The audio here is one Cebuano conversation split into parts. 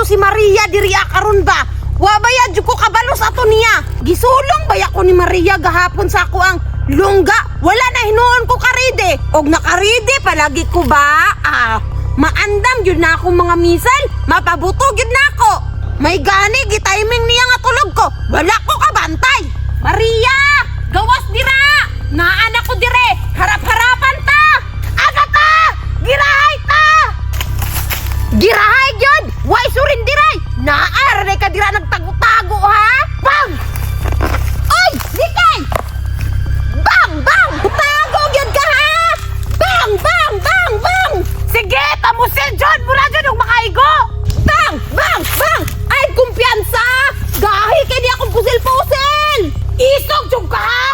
to si Maria diri karon ba? Wa ba ya jud ko kabalo sa ato niya? Gisulong ba ya ko ni Maria gahapon sa ako ang lungga? Wala na hinuon ko karide. Og nakaride palagi ko ba? Ah, maandam jud na akong mga misal. Mapabuto jud na ako. May gani gitiming niya nga tulog ko. Wala ko kabantay. Maria, gawas dira. Naan ako dire. Harap-harapan ta. Aga ta! Girahay ta! Girahay gyud! Way surin diray! Naa ra ka dira nagtago-tago ha? Bang! Oy, likay! Bang! Bang! Tago gyud ka ha! Bang! Bang! Bang! Bang! Sige, pamusil John! Mura dyan og makaigo! Bang! Bang! Bang! Ay, kumpiyansa! Gahi kay niya akong pusil-pusil! Isog jud ka ha!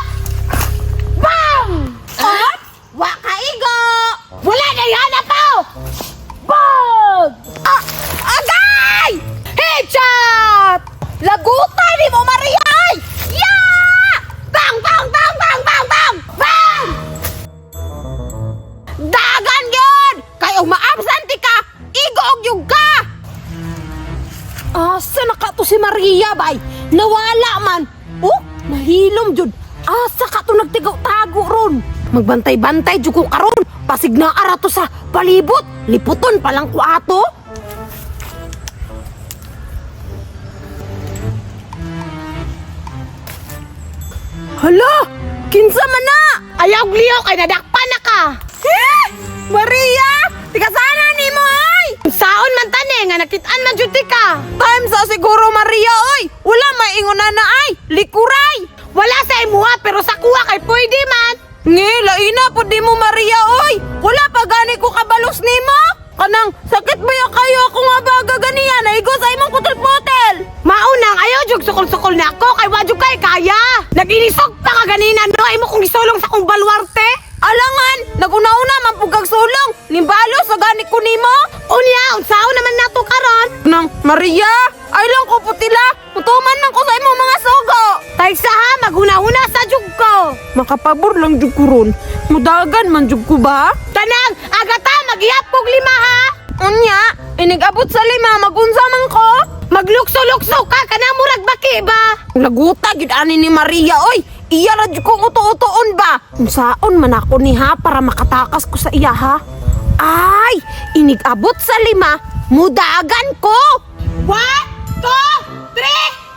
Bang! Oh, wa ka igo! Wala na yan pa! Bang! Ah, agay! Headshot! Lagutan ni mo, Maria! Ay! Ya! Bang! Bang! Bang! Bang! Bang! Bang! Bang! Dagan yun! Kay umaabsente ka, igo og yug ka! Asa na ka to si Maria, bay? Nawala man. Oh, nahilom jud. Asa ka to nagtigaw-tago ron? Magbantay-bantay jud ko karon. Pasig na ara to sa palibot. Liputon pa lang ko ato. Hala! Kinsa man na? Ayaw liyo kay nadakpan na ka! Eh! Maria! Tiga sana ni mo ay! Saon man tani nga nakitaan man jud ti ka. Time sa siguro Maria oy! Wala maingon na na ay! Likuray! Wala sa imuha pero sa kuha kay pwede man. Ngi, laina po di mo Maria oy! Wala pa gani ko kabalos nimo! Kanang sakit ba ya kayo ako nga baga ganiya naigo sa imong putel-putel! Maunang ayaw jud sukol-sukol na ako kay wa jud kay kaya. Naginisog pa ka ganina no imo kong gisulong sa kong baluarte. Alangan, naguna-una man pud kag sulong. Nimbalo sa gani ko nimo. Unya, unsaon naman nato karon? Nang Maria, ay lang ko putila. Mutuman man ko sa imong mga sugo. Taysa ha, maghuna-huna sa jug ko. Makapabor lang jud ko ron. Mudagan man jud ko ba? Tanang, agata maghihap kog lima ha. Unya, inigabot sa lima magunsa man ko. Maglukso-lukso ka kanang murag baki ba? Laguta gid ani ni Maria oy. Iya ra jud kong uto-utoon ba. Unsaon man ako ni ha para makatakas ko sa iya ha? Ay, inigabot sa lima, mudagan ko. 1, 2, 3.